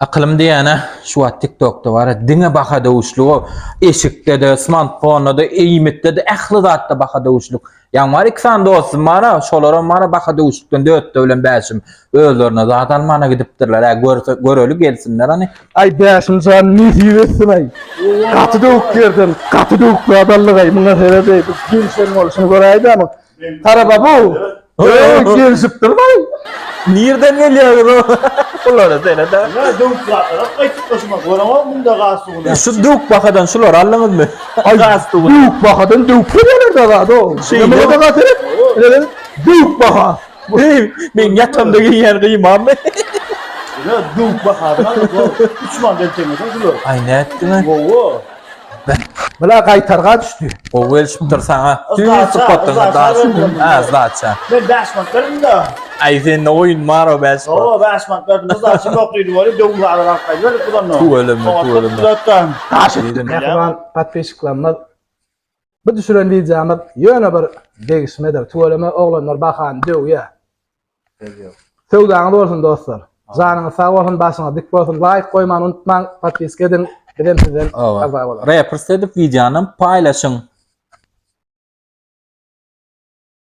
Akylym diýýän-ä, şu wagt TikTokda bar-a, diňe baha döwüşlik-ow. Eşikde-de, smartfonda-da, iýmitde-de, ähli zatda baha döwüşlik. Ýaňy bar iki sany dostum bar-a, şolaram bar-a baha döwüşlikden dörtde bilen bäşim özlerine zat almana gidipdirler. Ä, görse, göreli gelsinler hany. Aý Bäşim jan nesip etsin-aý. Gaty döwük ýerden, gaty döwük zat aldyk-aý. Muňa seret-eý, bu gelşen bolşuny göräýdä muň. Taraba bu. Eý, gelişipdir baý. Nirden gelýär o? Bulara seret-ä. Ne döwük zatlar gaýtyp başyma göreňok munda gaz suwuny. Şu döwük bahadan şulary aldyňyzmy? Aý, Gaz suwuny. döwük bahadan döwük berýärler-de zat o. Şeýle. Muňa da gaz seret. Ine, döwük baha. Eý, meň ýatamda geýýän gyýmammy? Ne döwük bahadan aldyk o. 3 manat elteňeden şular. Aý, nätdiň-aý? Gowy. Bula gaýtarga düşdi. Gowy gelişipdir saňa. Tüýs sypatyňa daş. Ha, zdaça. Men 5 manat berdim-de. Aý sende oýun bar o 5 manat. Hawa 5 manat berdim. Zdaça ýok diýdi weli döwük bahadan alyp gaýdyberdik biz onda. Tüweleme, tüweleme. Daş etdik. Mähriban podpisçiklerimiz bu düşüren wideomyz ýöne bir degişmedir. Tüweleme oglanlar bahany döwýär. Söwdaňyz bolsun dostlar. Janyňyz sag bolsun, başyňyz dik bolsun. Laýk goýmany unutmaň, podpiska ediň. Bizem sizden razy bolarys. Repost edip wideony paýlaşyň.